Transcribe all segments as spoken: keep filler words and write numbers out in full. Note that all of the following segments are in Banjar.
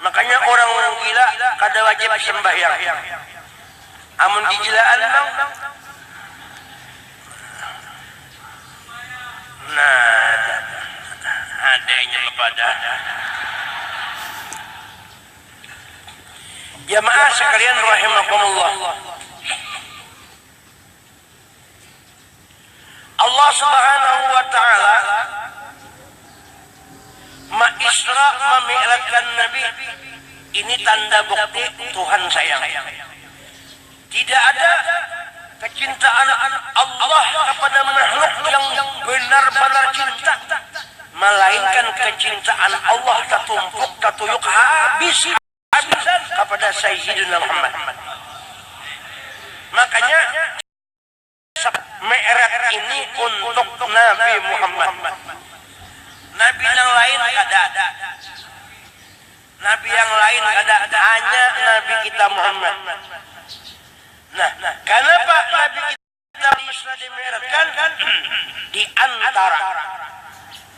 Makanya orang gila kada wajib sembahyang. Amun gigilaan bang, nah, ada yang nyelepah dah. Jamaah sekalian rahimakumullah. Allah Subhanahu wa Ta'ala ma-Isra mami'rajkan Nabi. Ini tanda bukti Tuhan sayang. Tidak ada kecintaan Allah kepada makhluk yang benar-benar cinta, melainkan kecintaan Allah tatumpuk tatuyuk habis habisan kepada Sayyidina Muhammad. Makanya Mi'raj ini untuk Nabi Muhammad. Nabi nang lain kada. Nabi yang lain kada, hanya Nabi kita Muhammad. Nah, kenapa Nabi kita Isra di Mi'raj kan? Di antara,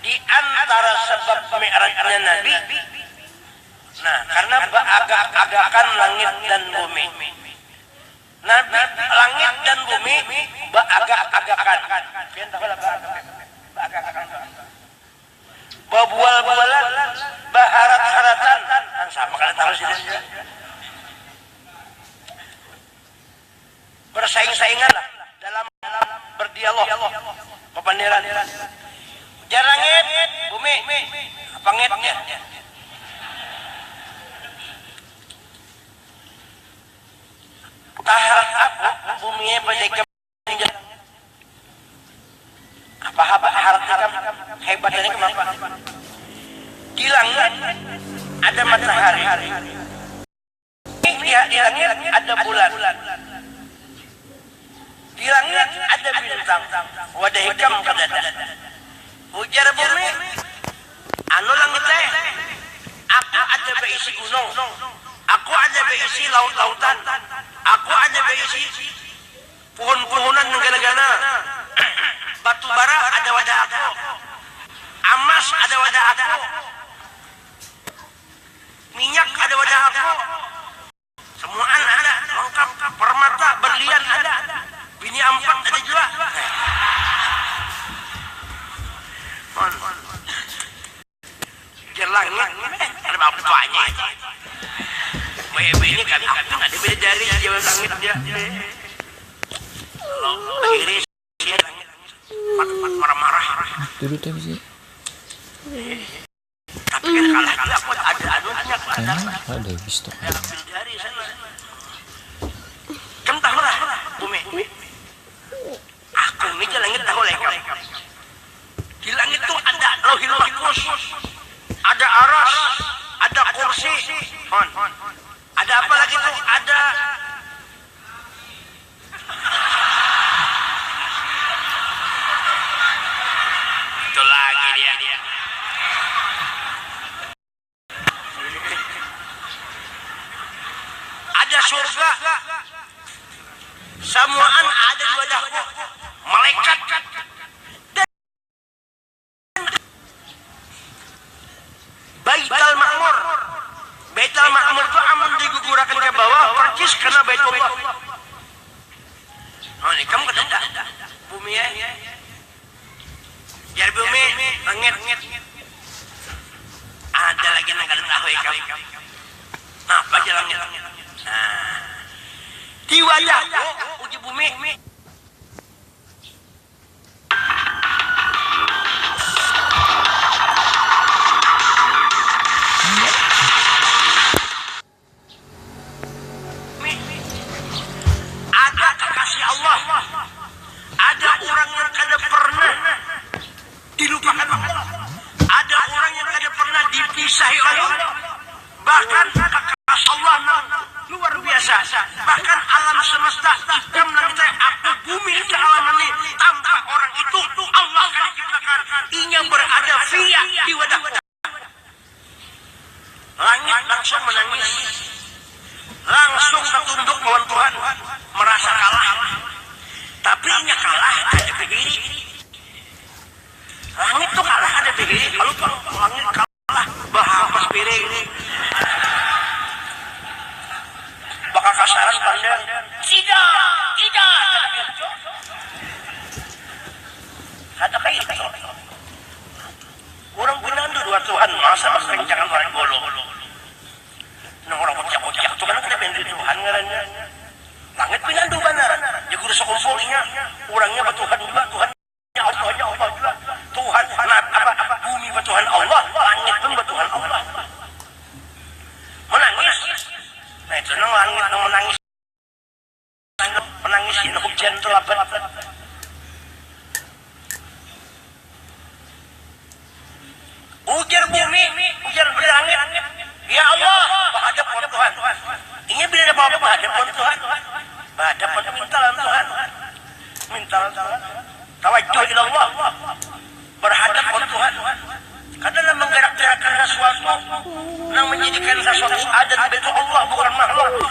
di antara sebab Mi'rajnya Nabi, nah, karena beagak-agakan langit dan bumi. Nabi, langit dan bumi beagak-agakan. Pian tahu lah beagak-agakan tu? Bebual-bualan, beharat-haratan. Nah, sama kada tahu sih. Bersaing-saingan lah dalam, dalam berdialog, papandiran. Ujar langit, bumi, apa ngit? Taharat aku, bumi nya badekam. Apa haba harat ikam? Hebat ini kenapa? Di langit ada matahari. Di, di langit ada bulan. Di langit ada bintang. Wadah ikam kadada. Ujar bumi, anu langit eh, aku ada baisi gunung. Aku ada baisi laut-lautan. Aku ada baisi puhun-puhunan nang gana-gana. Batu bara ada wadah aku. Amas ada wadah aku. Minyak ada wadah aku. Semuaan ada, lengkap. Permata, berlian ada. Bini ampat ada jua. Mon. Jar langit, eh, ada apa-apanya. Baya bini kan, aku ada bidadari di jalan langit dia. Lo, akhirnya dia langit. Mat, mat, marah-marah. Dulu tadi sih. Tapi kan kalah jua, aku ada anunya, ada. Hah? Ada habis tu. Ada bidadari sana. Kam tahu lah, bumi. Aku ni ja langit tahu lah ikam. Di langit tu ada Lauhil Mahfuz, ada Aras, ada Kursi. Hon. Ada apa lagi tu? Ada itu lagi dia. Ada surga. Samuaan ada di wadahku. Malaikat. Baital Ma'mur. Baital Ma'mur tu amun digugurakan ka bawah, percis kena Baitullah. Oh, ni kam kada bumi ya. Jar bumi, langit. Ada lagi nang kada tahu ikam. Napa ja langit? Nah. Di wadahku, uji bumi. Ada kekasih Allah, ada orang yang kada pernah dilupakan Allah, ada orang yang kada pernah dipisahi Allah. Bahkan kekasih Allah nang luar biasa. Bahkan alam semesta, ikam langit, aku bumi, kealaman ni, tanpa orang itu Allah kada ciptakan. Inya berada via di wadah. Langit langsung menangis. Langsung tertunduk lawan Tuhan, merasa kalah. Tapi inya kalah kada berdiri. Langit tu kalah kada berdiri, kalau langit kalah bahampas piring. Allah, berhadap wan Tuhan. Kada lah menggerak-gerakkan sesuatu nang menjadikan sesuatu ada di Baitullah, bukan makhluk.